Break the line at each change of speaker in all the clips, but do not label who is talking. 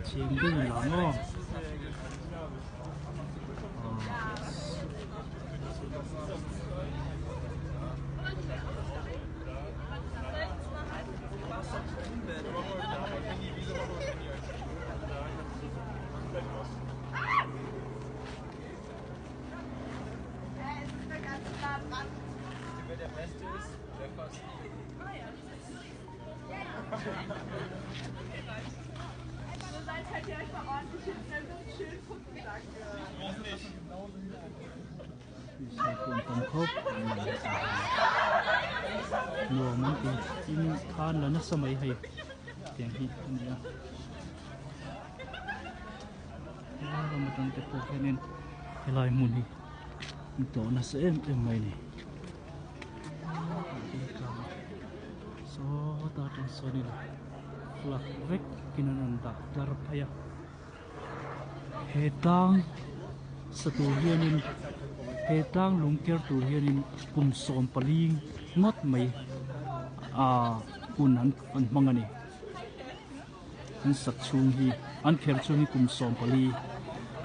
Chiang deuhin lang aw. Saikawm tam khawp nuam an ti tin khan la nasa mai hei tiang hi a ni a helai ram atang te pawh hianin helai hmun hi an tlawh nasa em em mai a ni. Sawtah atang sawnin flag vek in an rawn dah tlar phei a he tlang sa tur hianin he tlang lung ker tur hianin kum 14 ngawt mai ah hun an hmang a ni an sak chhung hi an kher chhung hi kum 14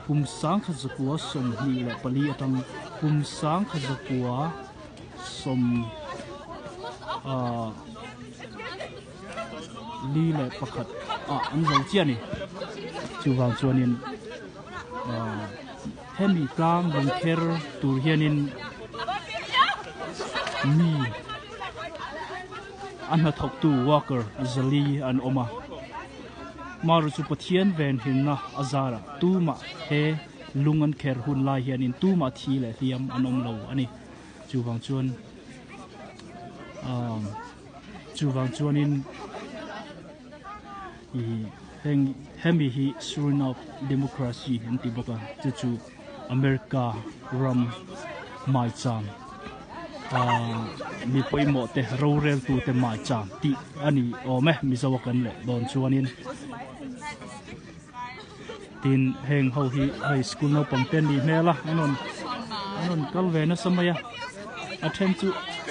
kum 1924 atang kum 1900 sawm ah li leh pakhat ah an zo chiah a ni chuvang chuanin ah hemi tlang lung kher tur hianin mi a hnathawktu worker zali an awm a maru chu Pathian venhimna a zarah tumah he lung an kher hun lai hianin tumah thi leh hliam an awm lo a ni chuvang chuan ah chuvang chuanin ih heng hemi hi shrine of democracy an ti bawk a chu chu America ram maicham ah mi pawimawh te rorel tu te maicham tih a ni awm e mizo a kan leh dawn chuanin tin heng ho hi hei school naupang te an nih hmel a an rawn an rawn kal ve nasa mai a a then chu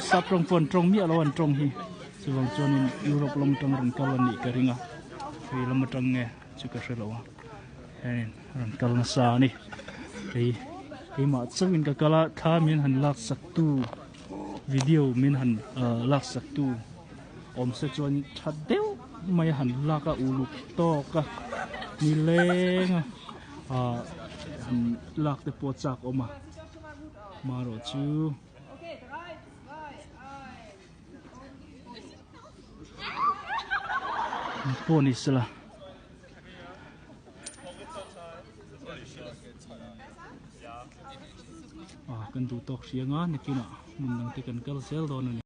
sap tawng pawh an tawng miah lo an tawng hi chuvang chuanin Europe lam atang rawn kal a nih ka ring a hei lam atang nge chu ka hre lo a hianin rawn kal nasa a ni hei keimah chauhin ka kal a thla min han lak sak tu video min han lak sak tu awm se chuan tha deuh mai a han lak a uluk tawk a nileng a ah han lak te pawh a chak awm a marawh chu pawh ni sela. Ah kan duh tawk hriang a nakinah hmun dang te kan kal zel dawn a ni.